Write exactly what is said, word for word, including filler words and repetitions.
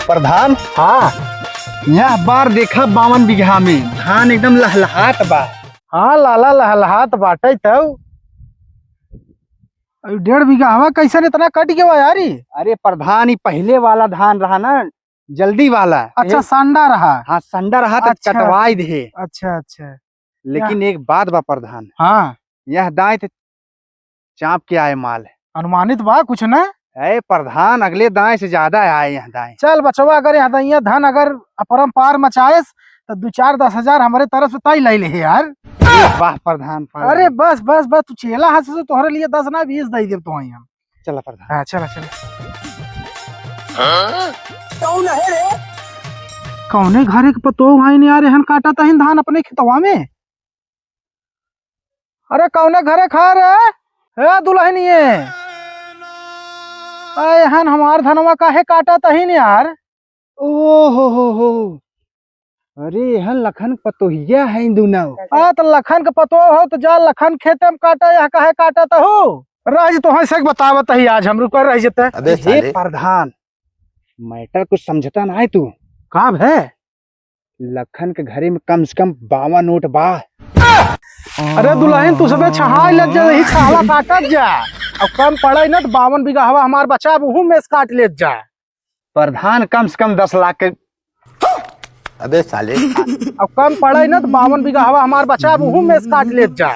प्रधान, हाँ। यह बार देखा, बावन बीघा में धान एकदम लहलहात बा। हाँ लाला, लहलहात बाटे तब। अरे डेढ़ बीघा हवा कैसन इतना कट गया यार ई? अरे प्रधान, ई पहिले वाला धान रहा ना, जल्दी वाला। अच्छा, ए, संडा रहा। हाँ, संडा रहा तो अच्छा। कटवाई दे। अच्छा, अच्छा। लेकिन या। एक बात बा प्रधान। हाँ। यह दाएं तो चाप के आए माल। अनुमानित बा कुछ ना? ए प्रधान, अगले दाएं से ज्यादा आए यह दाएं। चल बचवा, अगर यह दाइया धन अगर अपरंपार मचाएस तो दो चार दस हजार हमरे तरफ से तय ले ले यार। वाह प्रधान, प्रधान। अरे बस बस बस, तू चेला हस से तोहरे लिए दस ना बीस दे देब तो हम। चला प्रधान। हाँ, चला चला। कौन है रे? कौने घरे के पतोह आइन यार, एहन काटा तहिन धान अपने खेतवा में। अरे कौने घरे खा रे? हे दुल्हनिए, अरे एहन हमार धनवा काहे काटा तहिन यार? ओ हो हो हो। अरे एहन लखन के पतोहिया है दुनो। आ तो लखन के पतोह हो तो जा लखन खेते में काटा, यह काहे काटा तहू? राज तो है सक बतावत ही आज हम रुकर रह जते। अबे हे साले। प्रधान, मैटर कुछ समझता ना है तू। का भे? लखन के घरे में कम से कम बावन नोट बा। अरे दुल्हन, तू सबे छहाई लेत जा, यही छहला काटत जा। अब कम पड़े न तो बावन बीघा हवा हमार बचा, अब उहू में से काट लेत जा। प्रधान, कम से कम दस लाख के। अबे साले। अब कम पड़े न तो बावन बीघा हवा हमार बचा, अब उहू में से काट लेत जा।